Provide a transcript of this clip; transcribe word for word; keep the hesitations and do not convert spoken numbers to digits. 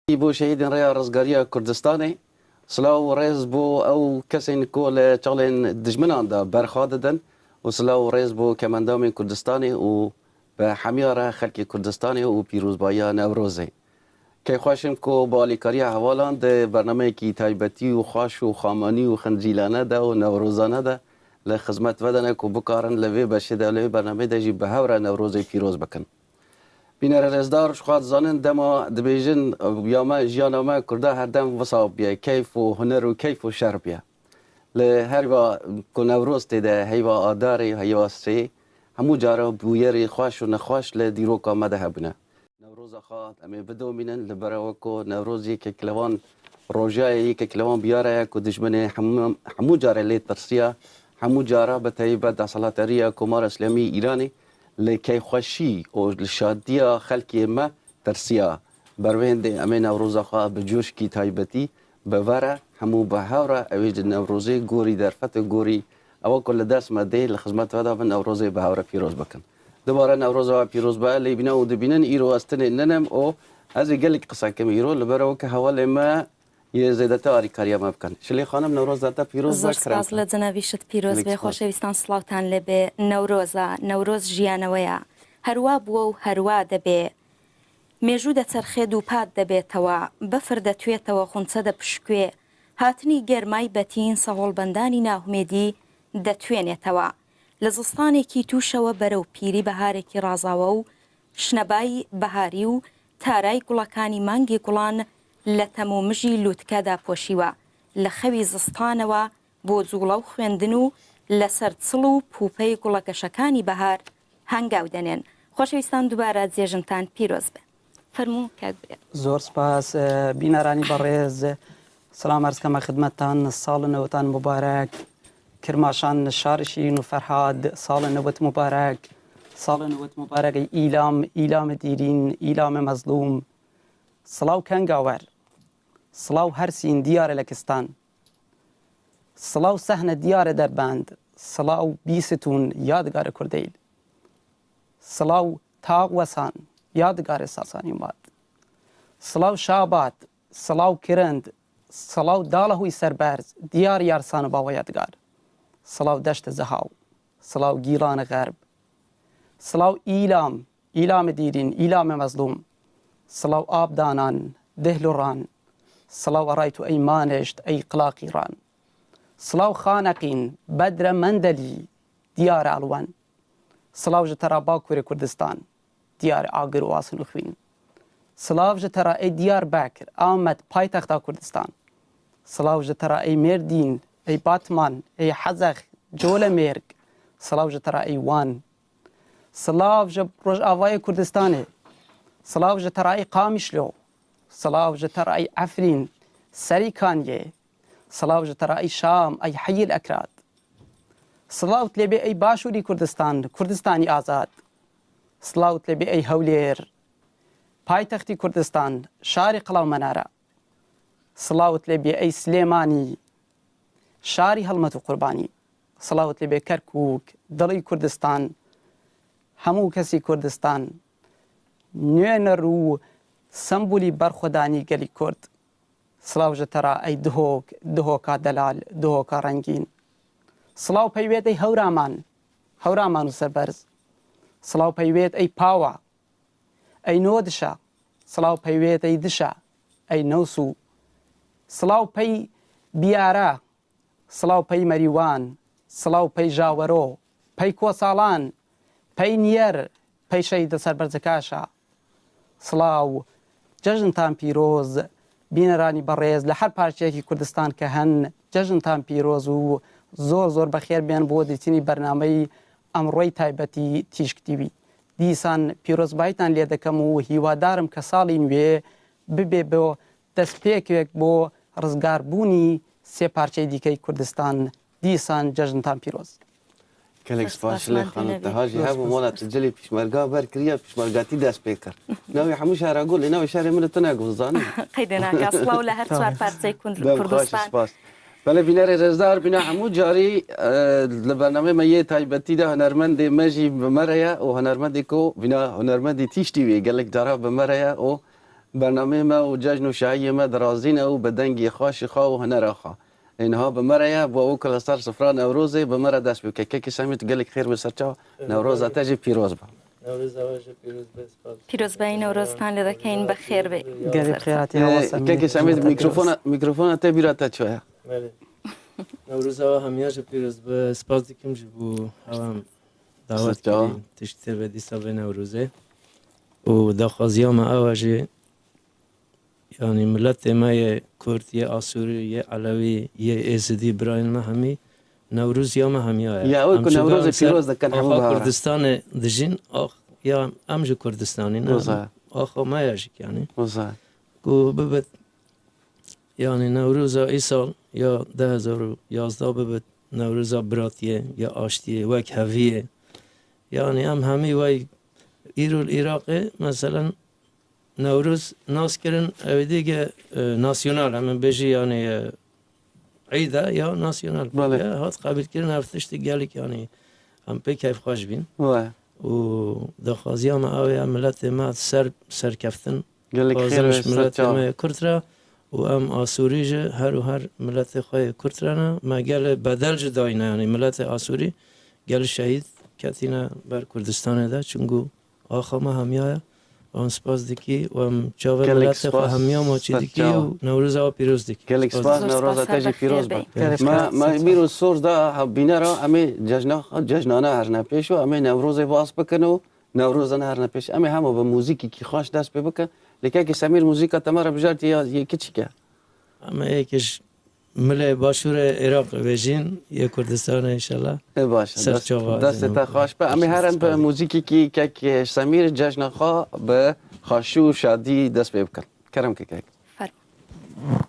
Bo şehîdên Rêya Rizgariya Kurdistanê, silav û rêz bo ew kesên ku li çalên dijminan de berxa didin û silav û rêz bo kemendamên Kurdistanê û bi hemiya re xelkê Kurdistanê û pîrozbahiya Newrozê. Keyxweş im ku bi alîkariya hevalan di bernameyekî taybetî û xweş û xamanî û xincîlane de û newrozane de li xizmet ve de ne ku bikarin li vê beşê de, li vê bernameyê de jî bi hev re Newrozê pîroz bikin. Bînerê rêzdar, ji xwe dizanin dema dibêjin ya me, jiyana me Kurda her dem wisa bûye, keyf û huner û keyf û şer bûye. Li her va ku Newroz tê de, heyva Adarê, heyva Sê, hemû cara bûyerê xweş û nexweş li dîroka me de hebûne. Newroza xwe em ê bidomînin, li ber ew ku Newroz yekek li van roja ye, yekek li van biyara ye ku dijminê hemû, hemû care lê tirsiya, hemû cara bi taybet desthilatdariya Komara Îslamî Îranê li keyfxweşî û li şadiya xelkê me tirsiya. Ber wê hindê em ê Newroza xwe bi coşkî taybetî bi ve re, hemû bi hev re, ew ê ji Newrozê gorî derfetê gorî, ewa ku li dest me dê, li xizmet ve de bin, Newrozê bi hev re pîroz bikin. Dubare Newroza we pîroz be, lê bîne û dibînin, îro ez tenê ninim û ez ê gelek qise kim îro, li ber ew ke hevalê me yê zêdetir alîkariya me bikin. Şilê xanim, Newroza te pîroz be, Zor spas kirem. Lê cinevîşit pîroz Gelek bê, spas. Xoşewîstan, sڵاوتان لێ بێ. نەورۆزە، نەورۆز ژیانەوەیە. هەروا بووە و هەروا دەبێ. مێژوو دەچەرخێ دووپات دەبێتەوە، بەفر دەتوێتەوە، خونچە دەپشکوێ، هاتنی گەرمای بەتین سەهۆڵبەندانی ناهومێدی دەتوێنێتەوە. لە زستانێکی تووشەوە بەرەو پیری بەهارێکی ڕازاوە و شنەبای بەهاری و تارای گوڵەکانی مانگی گوڵان لە تەم و مژی لووتکە داپۆشیوە. لە خەوی زستانەوە بۆ جوڵە و خوێندن و لەسەر چڵ و پووپەی گوڵەگەشەکانی بەهار هەنگاو دەنێن. خۆشەویستان، دووبارە جێژنتان پیرۆز بێ. فەرموو کاک برێ. زۆر سپاس، ئە، بینەرانی بەڕێز. سڵام عەرز کەمە خدمەتتان، ساڵ نەوتان مبارەک. کرماشان، شار شیرین و فەرهاد، ساڵ نەوت مبارەک. ساڵ نەوت مبارەک ئیلام، ئیلام دیرین، ئیلام مەزلوم. سڵاو کەنگاوەر. سڵاو هەرسین دیارە لەکستان. سڵاو سەهنە دیارە دەربەند. سڵاو بیستون یادگارە کوردەیل. سڵاو تاغ وەسان یادگارە ساسانی مات. سڵاو شابات، سڵاو کرند، سڵاو داڵە هوی سەربەرز، دیار یارسان و باوە یادگار. سڵاو دەشتە زەهاو، سڵاو گیڵانە غەرب. سڵاو ئیلام، ئیلامە دیرین، ئیلامە مەزلوم. سڵاو ئابدانان، دهل و ڕان. سڵاو ئەڕای تو ئەی مانشت، ئەی قلاقی ڕان. سڵاو خانەقین، بەدرە مەندەلی، دیارە ئەڵوەن. سڵاو ژە تەرا باکوورێ کوردستان، دیارە ئاگر و ئاسن و خوین. سڵاو ژە تەرا ئەی دیار بەکر، ئامەد، پایتەختا کوردستان. سڵاو ژە تەرا ئەی مێردین، ئەی باتمان، ئەی حەزەخ، جۆلە مێرگ. سڵاو ژە تەرا ئەی وان. سڵاو ژە ڕۆژاڤایێ کوردستانێ. سڵاو ژە تەرا ئەی قامیشلۆ. سڵاو ژە تەرا ئەی عەفرین، سەری کانیێ. سڵاو ژە تەرا ئەی شام، ئەی حەییل ئەکراد. سڵاوت لێبێ ئەی باشووری کوردستان، کوردستانی ئازاد. سڵاوت لێبێ ئەی هەولێر، پایتەختی کوردستان، شاری قڵاو مەنارە. سڵاوت لێبێ ئەی سلێمانی، شاری هەڵمەت و قوربانی. سڵاوت لێبێ کەرکووک، دڵی کوردستان، هەموو کەسی کوردستان. نوێنەر و سەمبولی بەرخۆدانی گەلی کورد. سڵاو ژە تەرا ئەی دهۆک، دهۆکا دەلال، دهۆکا ڕەنگین. سڵاو پەیوێت ئەی هەورامان، هەورامان و سەربەرز. سڵاو پەیوێت ئەی پاوە، ئەی نۆ دشە. سڵاو پەیوێت ئەی دشە، ئەی نەوسوو. سڵاو پەی بیارە، سڵاو پەی مەریوان، سڵاو پەی ژاوەرۆ، پەی کۆساڵان، پەی نیەر، پەی شەهیدە سەربەرزەکاشە. سڵاو، جەژنتان پیرۆز، بینەرانی بەڕێز لە هەر پارچەیەکی کوردستان کە هەن، جەژنتان پیرۆز و زۆر زۆر بەخێر بێن بۆ دیتنی بەرنامەی ئەمڕۆی تایبەتی تیشک تیوی. دیسان پیرۆزبایتان لێ دەکەم و هیوادارم کە ساڵی نوێ ببێ بۆ دەستپێکێک بۆ ڕزگاربوونی سێ پارچەی دیکەی کوردستان. دیسان جەژنتان پیرۆز. Gelek spas Şilê Xanim. Te ha jî hebû mala tu cilê pişmerga ber kiriye, pişmergatî dest pê kir. Navê hemû şehra got, lê navê şerê min li tune got, zanî. Qeydê nake, silav li her çar parçeyê Kurdistan. Belê bînerê rêzdar, bîna hemû carî, e, li bernameyê me yê taybetî de hunermendê me jî bi me re ye û hunermendê ku bîna hunermendî tîştî wê gelek cara bi me re ye û Bernameyê me û cejn û şahiyê me dirazîne û bi dengê xweşî xwe û hunera xwe. Ê niha bi me re ye, bo ew ku li ser sifra Newrozê bi me re dest pê bike. Kekê Semîr, tu gelek xêr be, ser çawa. Newroza te jî pîroz be. Newroza we jî pîroz be, spas. Pîrozbahî Newroztan lê dikeyin, bi xêr be. Gelek xêr hatiye. Ee, Kekê Semîr, mîkrofona, mîkrofona te bîra te çi ye? Belê. Newroza we hemiya jî pîroz be. Spas dikim ji bo ew em dawet kirî tiştê ve dîsa vê Newrozê. Û daxwaziya me ew e jî, yanî miletê me yê Kurd, yê Asûrî, yê Elewî, yê Êzidî, birayên me hemî Newroz ya me hemiya ye. Ya, ew ku Newrozê pîroz dikin hemû bahara. Kurdistanê dijîn, ax, ya em ji Kurdistanî ne. Wisa. Axa me ye jî, yanî. Wisa. Ku bibit, yanî Newroza îsal ya du hezar û yazdeh bibit Newroza biratiyê, ya aştiyê, wek heviyê. Yanî em hemî wey îro li Iraqê, meselen, Newroz nas kirin, ew dî ge, e, nasyonal, em ê bêjî, yanî, e, îd e ya nasyonal. Belê. Ya hat qebîlkirin, ev tiştî gelek, yanî, em pê keyfxweş bîn. Wê. Û daxwaziya me ew ye, miletê me ser, serkeftin. Gelek xêr be, ser çawa. Xwazin ji miletê me yê Kurd re û em Asûrî jî her û her miletê xwe yê Kurd re ne. Me gelê bedel jî dayîne, yanî miletê Asûrî gelê şehîd ketîne ber Kurdistanê de, çunku axa me hemiya ye. Em spas dikî û em çavê miletê xwe hemiya maçî dikî û Newroza we pîroz dikî. Gelek spas, Newroza te jî pîroz be. Me, me bîr û soz da bînera, em ê cejna, cejnane herine pêş û em ê Newrozê baz bikin û Newroza ne herine pêş. Em ê hema bi muzîkekî xweş dest pê bikin. Lê Kekê Semîr, muzîka te me re bijartî ya yê kiçik e. Em ê yekê ji milê başûrê Iraqê vêjîn, yê Kurdistanê înşallah. Ê baş, ser çava destê te xweş be. Em ê herin bi muzîkekî Kek Semîr cejna xwe bi xweşî û şadî dest pê bikin. Kerem ke kek. Fermo.